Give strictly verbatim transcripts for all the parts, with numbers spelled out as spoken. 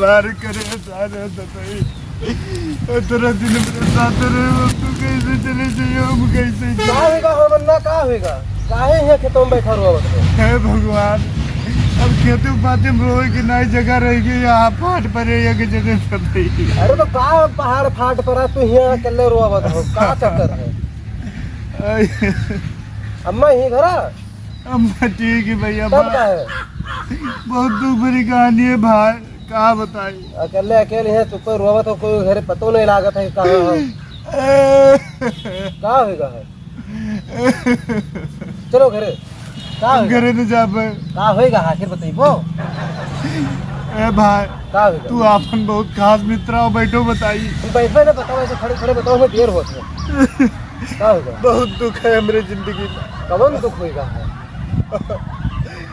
मार करे सारे तो भाई। इतना दिन मेरे साथ रहे, अब तू कैसे चले जाइए, हम कैसे जिए? का होइगा हो मन्ना, का होइगा? काहे यहाँ खेतों में बैठा रोवत हो? हे भगवान, अब खेतों पाते में रोए की नाई जगह रहेगी, यहाँ फाट परे एक जगह सब। अरे तो का पहाड़ फाट परा, तू यहाँ अकेले रोवत हो, का चक्कर है? आई। अम्मा यहीं घरा? अम्मा ठीक है भैया, तब बा-, का है? बहुत दुख भरी कहानी है भाई, का बताई? अकेले, अकेले है, तू कोई रोवत हो, कोई घरे पतो नहीं लागत है, कहाँ हो? का होइगा है? चलो घरे। का होइगा? घरे न जाबे। का होइगा आखिर बतइबो? ए भाई, का होइगा? तू आपन बहुत खास मित्र हो, बैठो बताई। तू बैठो ना, बताओ, ऐसे खड़े खड़े बताओ, हमें देर होत है। का होइगा? बहुत दुख है हमरे जिंदगी में। कवन दुख होइगा है?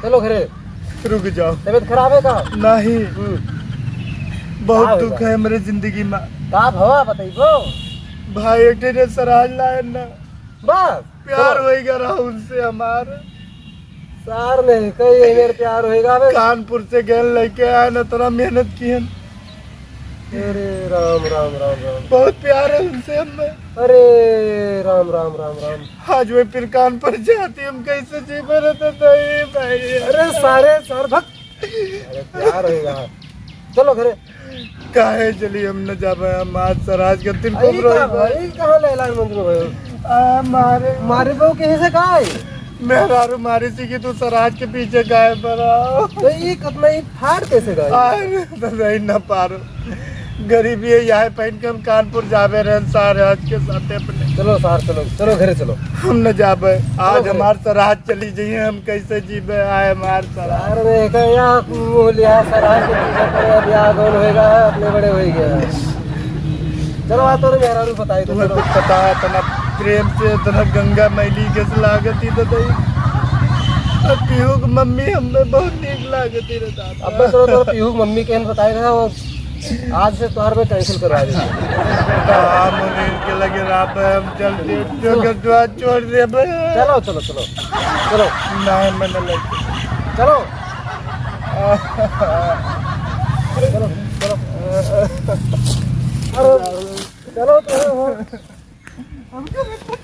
चलो घरे। रुक जाओ। तबीयत खराब है का? नहीं। हम्म। बहुत का दुख होइगा? है हमरे जिंदगी में। का भवा बतइबो? भाई, एक ठे सराज लाए ना। बस। प्यार चलो। होइगा रहा उनसे हमार। सार नहीं, कई मेरे प्यार होइगा बे। कानपुर से गैन लेके आए ना, इतना मेहनत किए। अरे राम, राम, राम, राम। बहुत प्यार है उनसे हमें। अरे राम, राम, राम, राम। आज वे फिर कानपुर जाती, हम कैसे जी भरत नहीं भाई। अरे सारे, सार भक्त। अरे प्यार होइगा। चलो घरे। काहे चली हम न जाबे, हम आज सराज के दिन अरे खूब का रोई भाई, कहाँ लैला मजनू भयो? आ, मारे। मारे बहू कहीं से का आई? मेहरारू मारी सी कि तू सराज के पीछे गायब रहा। तो ई कतना ई फाड़ कैसे गई? अरे, तो नहीं न पारो। गरीबी है, यह पहन के हम कानपुर जाबे रहन सराज के साथे अपने। चलो सार, चलो, चलो घरे चलो। हम न जाबे, आज चलो घरे। हमार सराज चली जाइए, हम कैसे जीबे, आए हमार सराज। अरे नहीं, कहीं यहाँ मुँह लिया सराज के पीछे पड़े, अब यहाँ कौन होएगा, अपने बड़े होएगा। चलो, आ तोरे मेहरारू बताई तो तुम्हें चलो। कुछ पता है, इतना प्रेम से, इतना गंगा मैली के से लागत ही तो दई। अब पीहू की मम्मी हमें बहुत नीक लागत ही रहता। अबे चलो, तोरे पीहू की मम्मी के बताए रहे, वो आज से तोहर में cancel करवा देते। हाँ, मुनीर के लगे रात में हम चल दे, जो घर द्वार छोड़ दे बे। चलो, चलो, चलो। चलो। नहीं, मैं नहीं लेके। चलो। चलो, चलो। अरे, चलो तो।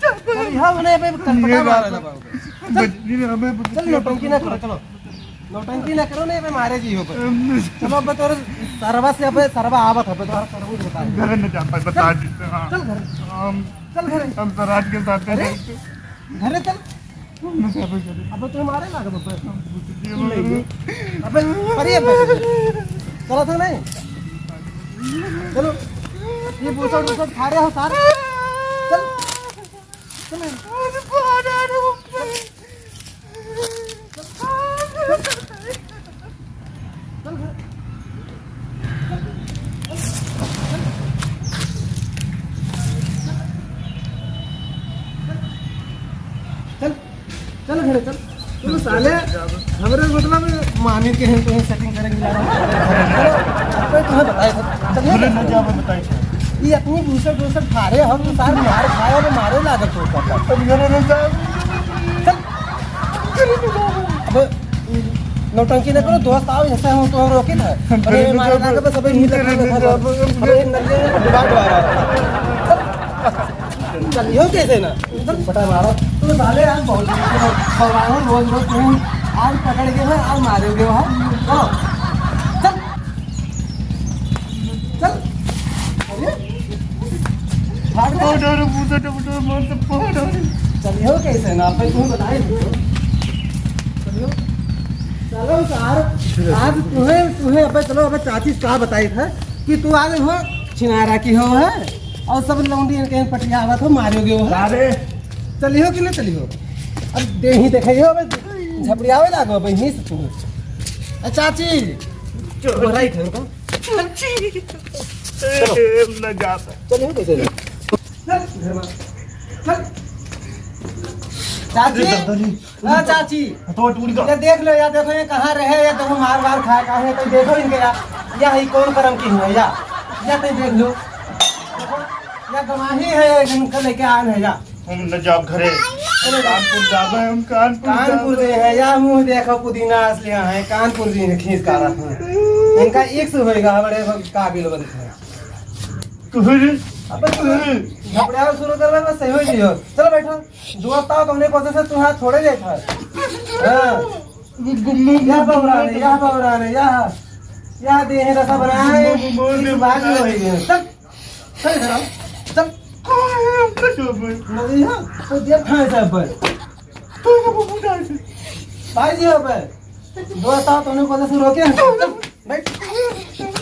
चल, यहाँ बने पे कटपटा मारे ना बाबू। चल। बजनी में हमें चल, नौटंकी ना करो, चलो। नौटंकी ना करो, नहीं, अबे मारे जी हो पर। हम चलो, अबे तोरे सरवा से, अबे सरवा आवत है, अबे तोहरा सरवा को बता दे। घर में जा, बता चल, देते हैं, हाँ। चल घर। हम, चल घर। हम सराज के साथ अरे, रहते। घरे चल। हम ना जाबे घरे। अबे तू मारे लागे, अबे। हम बुझ गए, नहीं। अबे, अरे, अबे। चलो तो नहीं। चलो। ये बुसट, बुसट खा रहे हो सारे। चल। चल। चल, चल घरे चल। तू साले हमरे मतलब मामी के हैं, तुम्हें setting करेंगे यार। चलो, कोई तुम्हें बताए, चल, चल, घरे न जाबे, बताए। ये अपनी दूसरे, दूसरे फारे हम तो सारे मार खाए और मारे लागत हो। चल, घरे न जाबे। चल। अबे, नौटंकी न करो, दोस्त आओ, जैसे हम तो रोके था। अबे, मारे लागे बस, अबे, नहीं लगा, अबे, नल्ले में डुबा, डुबा रहा है। चल, यो कैसे ना? चल, फटा मारो। तो साले आज बहुत भगवान रोज, रोज तुम आज पकड़ के ना, आज मारोगे वहाँ। चलो। चल। चल। अरे। भाग ले। बहुत डर, बहुत डर, बहुत डर, बहुत डर। चलियो कैसे ना, भाई, तुम्हें बताए तो। चलियो। चलो सार, आज तुम्हें, तुम्हें, अबे चलो, अबे चाची का बताई था कि तू आज हो छिनारा की हो है और सब लौंडी इनके पटियावत हो, मारोगे हो। अरे। चलियो कि ना चलियो? अब दे ही देखे हो, अबे झपड़ियावे लागो, अबे यहीं से तुम। ए चाची, चलो। तुम्हारा ही घर का। चाची। चलो। ए, न जा पाए। चलिए, कैसे जाए? चल, घर में। चल। चाची, अरे, दादा जी। हाँ, चाची। तो टूट गया। ये देख लो, या देखो, ये कहाँ रहे, ये देखो, मार, मार खाए, कहाँ है, तो देखो इनके यार। या ही कौन करम की है, या, या तो देख लो। देखो, या गवाही है, जिनका लेके आन है, या। हम न जाब घरे। चलो। कानपुर जाबे, हम कानपुर कानपुर जाबे। जे है, या मुँह देखो, पुदीना असली है, कानपुर जी ने खींच का रखा है। इनका एक से होएगा, हमारे काबिल बनते हैं। तू फिर अबे तू घबराना शुरू कर रहा है, बस सही हो गई हो। चलो बैठो। दोस्त आओ, तुमने कोशिश से तुम्हारा छोड़े जाए था। हाँ। यह बबरा ने, यह बबरा ने, यह, यह दे है रसा बनाए। इस बात में हो गए। चल, चल घर आओ। चल। नहीं है, तो दिया खाए से अब। भाई जी, अब दोस्त आओ, तुमने कोशिश से रोके हैं। चल, बैठ।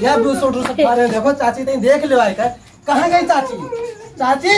यह दो सौ रुपये खा रहे हैं, देखो चाची, नहीं देख लो आए का। कहाँ गई चाची? चाची।